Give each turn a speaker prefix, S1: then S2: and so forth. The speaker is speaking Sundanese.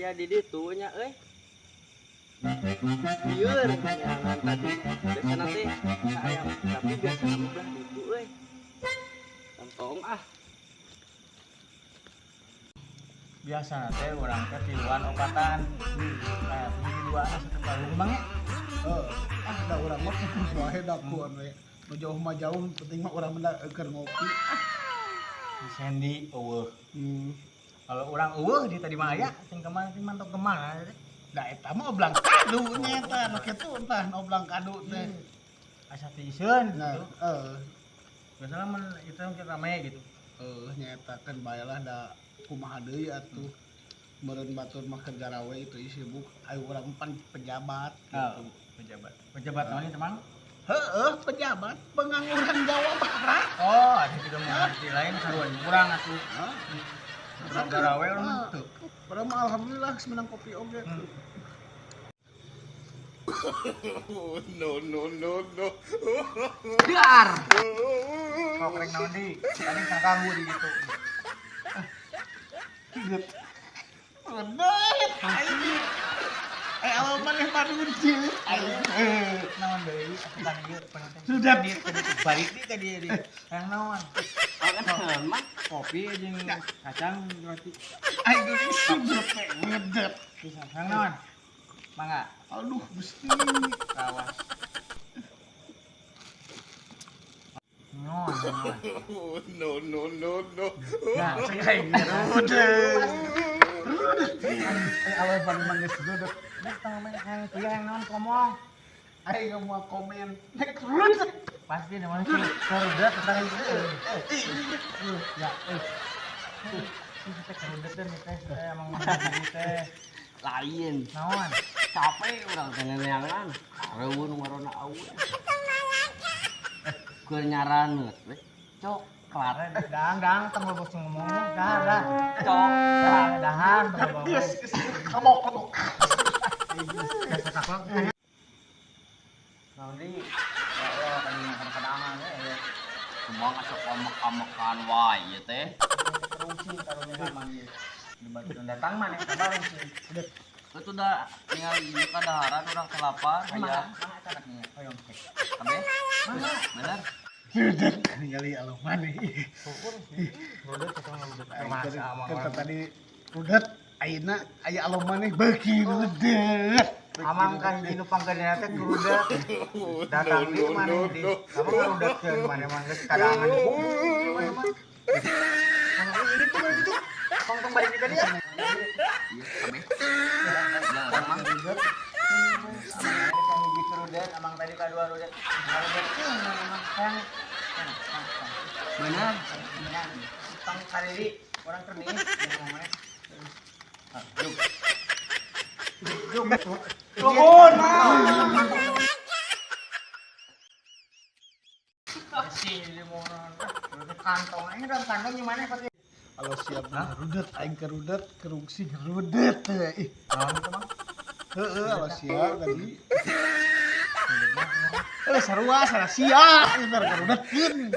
S1: Aya di ditu nya euy. Lieur neangan tadi. Biasana teh aya, tapi biasana mah belah ditu euy. Tong ah.
S2: Biasa teh urang teh tiluan opatan. Nah, jadi dua satu kalung Bang ya.
S3: Heeh. Ah, da urang mah wae dakuan we. Nu jauh mah jauh, penting mah urang mah keur ngopi.
S2: Si Sandy eueuh. Kalau urang eueuh di tadi mah aya, sing kemana sing mantok kemana teh.
S3: Da eta mah oblang kadu nya eta, nu kitu tah nu oblang kadu teh.
S2: Asa teh iseun
S3: Nah,
S2: gitu.
S3: heeh.
S2: Biasanya mun itu mungkin rame gitu.
S3: Heuh, nya eta kan bae lah da kumaha deui atuh. Meureun batur mah keur garawe itu sibuk, ayo urang pan pejabat gitu.
S2: Oh, pejabat. Pejabat naon ieu Mang?
S3: Heeh, pejabat pengangguran Jawa Barat.
S2: Oh, ada juga mengerti lain sarua urang atuh.
S3: Hah?
S2: Urang garawe urang mah teu.
S3: Padahal mah alhamdulillah geus menang kopi oge.
S4: No, no, no, no.
S1: Dar.
S2: Kau kerek naon di? Tadi kanggu di gitu.
S3: Rudet, aing. Eh, awal maneh marunci. Aing.
S2: Naon deui atuh kan ieu penting.
S3: Sudah.
S2: Di balik di ka dieu di. Hayang naon?
S1: Makan mah.
S2: Kopi jeung kacang roti.
S3: Aing geus sudet teh, rudet.
S2: Bisa hayang naon? Mangga.
S3: Aduh, Gusti.
S2: Rawas. Non, non.
S4: No, no, no, no.
S2: Nah,
S3: Cek aing rudet. Rudet. Eh, awal paling manggis rudet.
S2: geus tong ngomong hayang kuliah hayang naon ngomong.
S3: Aing mau komen. Nek rudet.
S2: Pasti namanya karudet tentang itu.
S3: Ya, eh.
S2: Ini teh karudet teh nih teh teh emang mahal teh.
S1: Lain.
S2: Naon?
S1: Capek urang teh neangan. Reueun warna awe. Keur nyaraneut we. Coklat.
S2: Dang dang tong bos ngomong. Dah dah.
S1: Coklat.
S2: Dahan tong ngomong.
S3: Geus, geus. Kamok, kamok.
S2: Biasa kaklok. Naon di? Ya Allah kan kadang-kadang ya.
S1: Kumaha sok amek-amekan wae ieu teh.
S2: Rungsing karunya mang ieu. Di batu datang mana kabar rungsing.
S1: Itu da ningali ieu kadaharan urang kelapar
S2: Mangga,
S1: aya.
S2: mangga canak nya hoyong cek.
S1: Kabeh. Bener.
S3: Rudet ningali alo maneh.
S2: Rudet atau rudet
S3: Aing
S2: masa amang.
S3: keur tadi rudet ayeuna aya alo maneh beuki rudet.
S2: Amang kan di nu panggadena teh kurudet. Datang di mana di. Amang ngarudetkeun mana mah geus kadangan di bumi mana mah. Mang itu balik itu. Tong tong balik ka dia.
S1: Iya, kabeh. Ya urang mah.
S2: Amang ini kan hiji rudet, amang tadi kadua rudet. Ngarudetkeun mana mah hayang.
S1: Bener.
S2: Tong kariri urang keur nih ngomong mana. Juk. Juk.
S3: Nuhun.
S2: Bersih di monon. Kantong ini dalam kantong gimana pasti?
S3: Kalau siap rudet aing ke rudet kerungsing rudet teh. Ih,
S2: Naon itu Mang?
S3: heeh alo sia tadi. Eh sarua sarah sia ieu teh karudetkeun.